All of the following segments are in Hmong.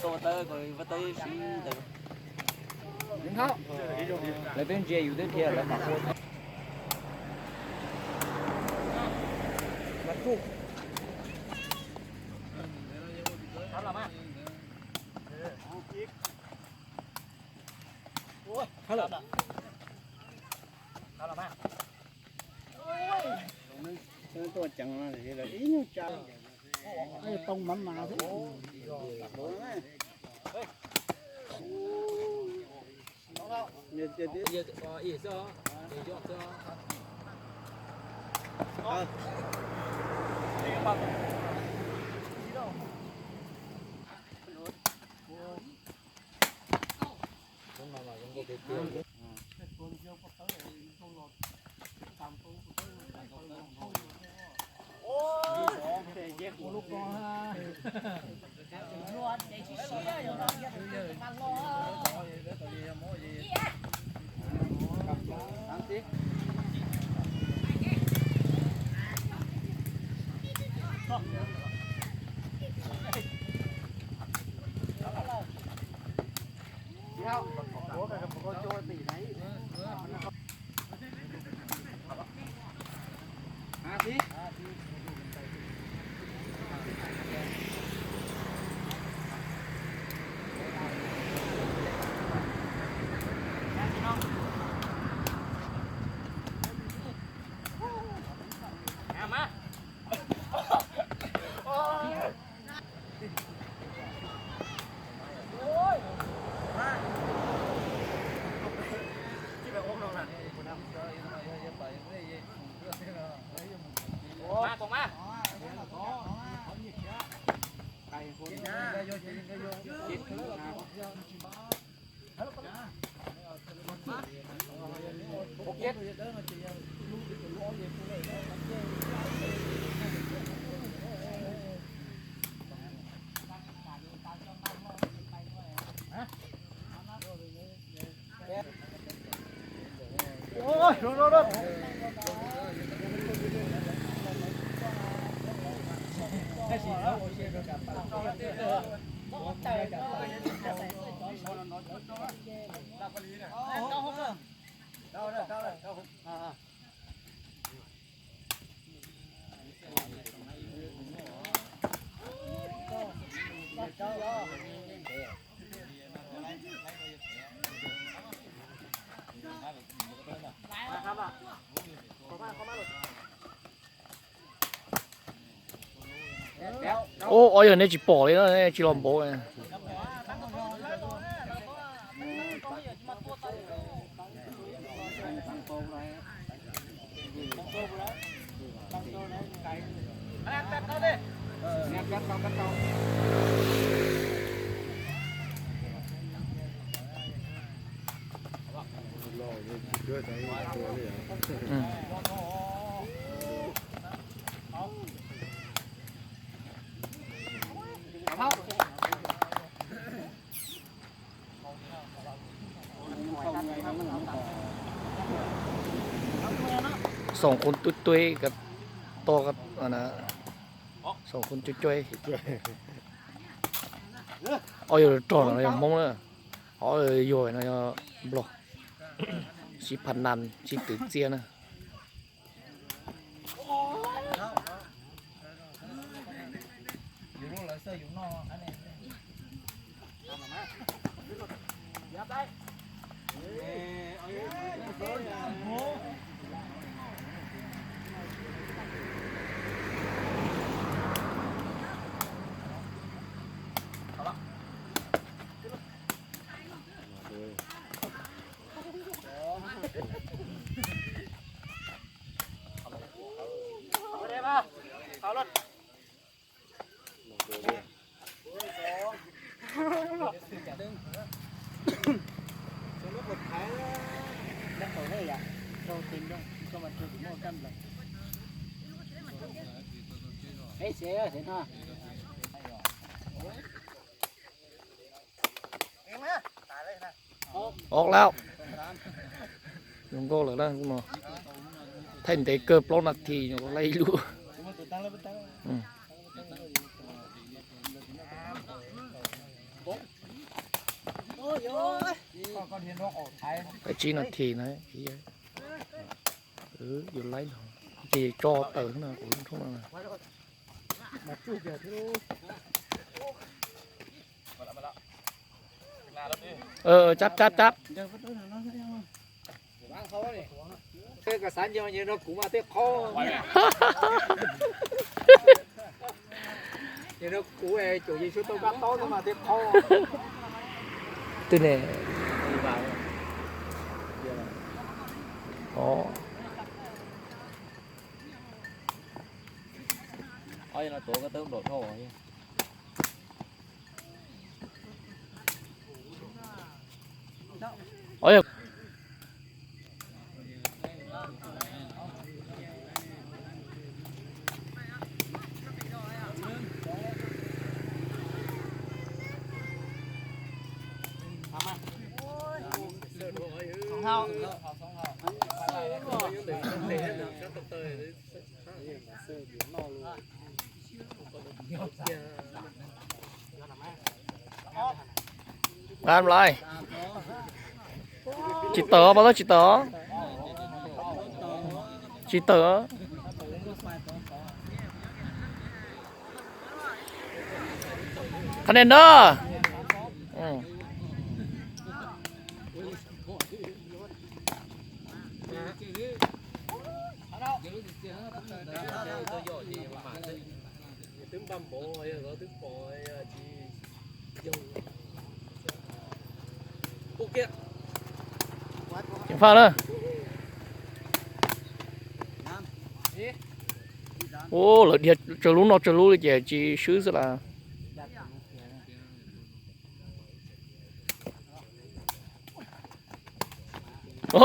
Lawv twb ntsia yus twb dhia lawv mam ua. Tuaj ceev no ib nyuag tsa. Too mas mas xwb. Ub, ob yog neb tsis pom li no, neb tsis los npaum. Xoom khuv tuj tuj, to, xoom khuv tuj tuj. Ob yog rog no yog Hmoob na, ho yog no yog Nplog. Sib phas nas sib twv txiaj na. Ob lab, zoo nkauj lawm na, thaij ntev kawg plaub nas this nyuam qhuav laij ib lub. Peb tsib nas this na, yus laib no ces tso tawm na kuv nrhoob no. Cab cab cab. Kuv mas tej qhov, kuv caum Yesu tau kab tob mas tej qhov. Twg ne? Nqa lais. Tsis tawm, pab tab tsis tawm. Tsis tawm. Qhov ne na. Ceev faj na. Ua lawv dhia tsawg lub no tsawg lub li ces tsis swb xwb las. Ub,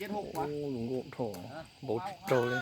zoo nkauj dhau, npau tsis raug li.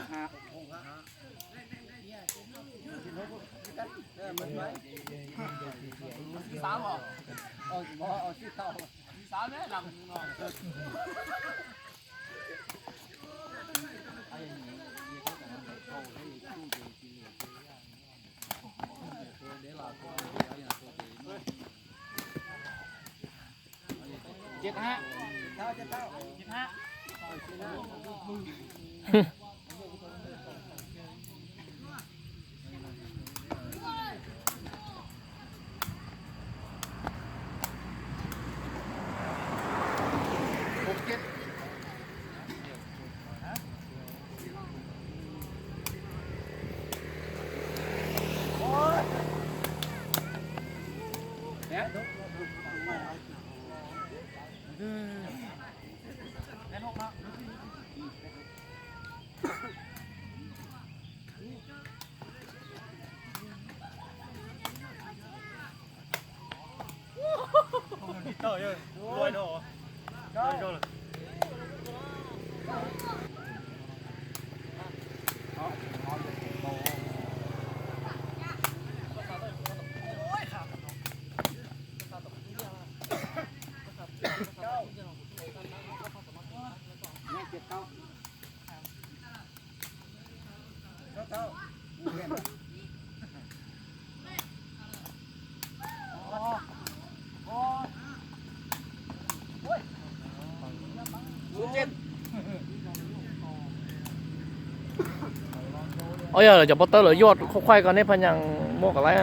Ov, yog lawv cov pov tawb lawv yuaj khuaj khuaj ko nej pha nyees muaj kom laib.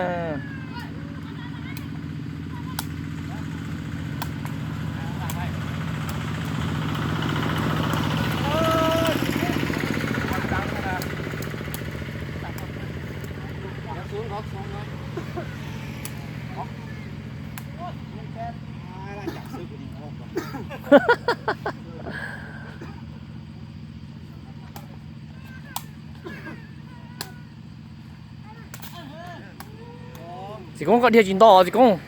Txiv Koob, koj dhia tsis nto, Txiv Koob.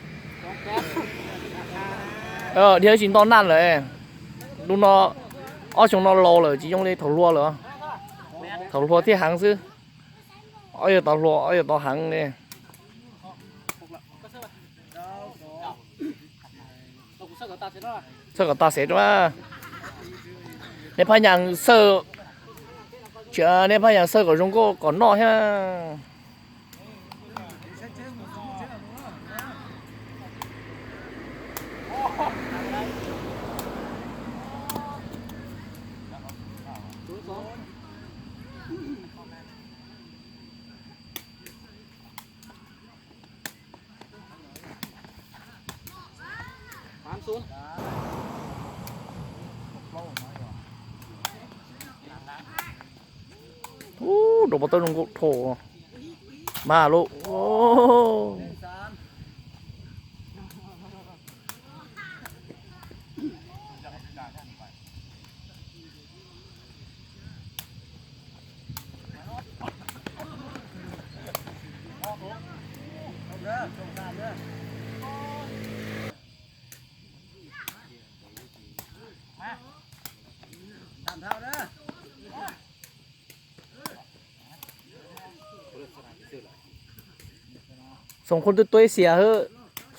Dhia tsis nto naj lawm. Lub no, ob xyoo no laus lawm, tsis zoo li thaum hluas lawm. Thaum hluas thiaj heev xwb. Ob yawg tau hluas, ob yawg tau heev li. Xawj kom tag xev rau. Nej phaj nyas xawj, nej phaj nyas xawj kom zoo nkauj kom noj thiab. Ub, rau pov tawb zoo nkauj dhau. Mas lub. Xoom Khuam Tuab Tuab Xias,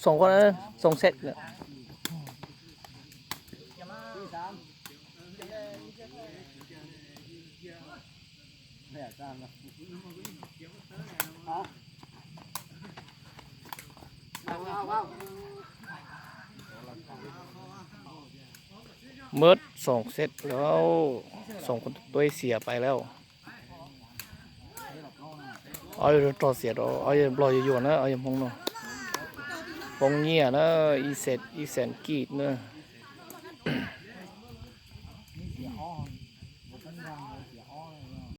Xoom Khuam, Xoom Xees. Muab Xoom Xees lawm, Xoom Khuam Tuab Xias pais lawm. Ob yawg rog xiam rau ob yawg Nplog yuav yuam na, ob yawg Hmoob no. Poob nyiaj na, ib xees, ib xees kij na.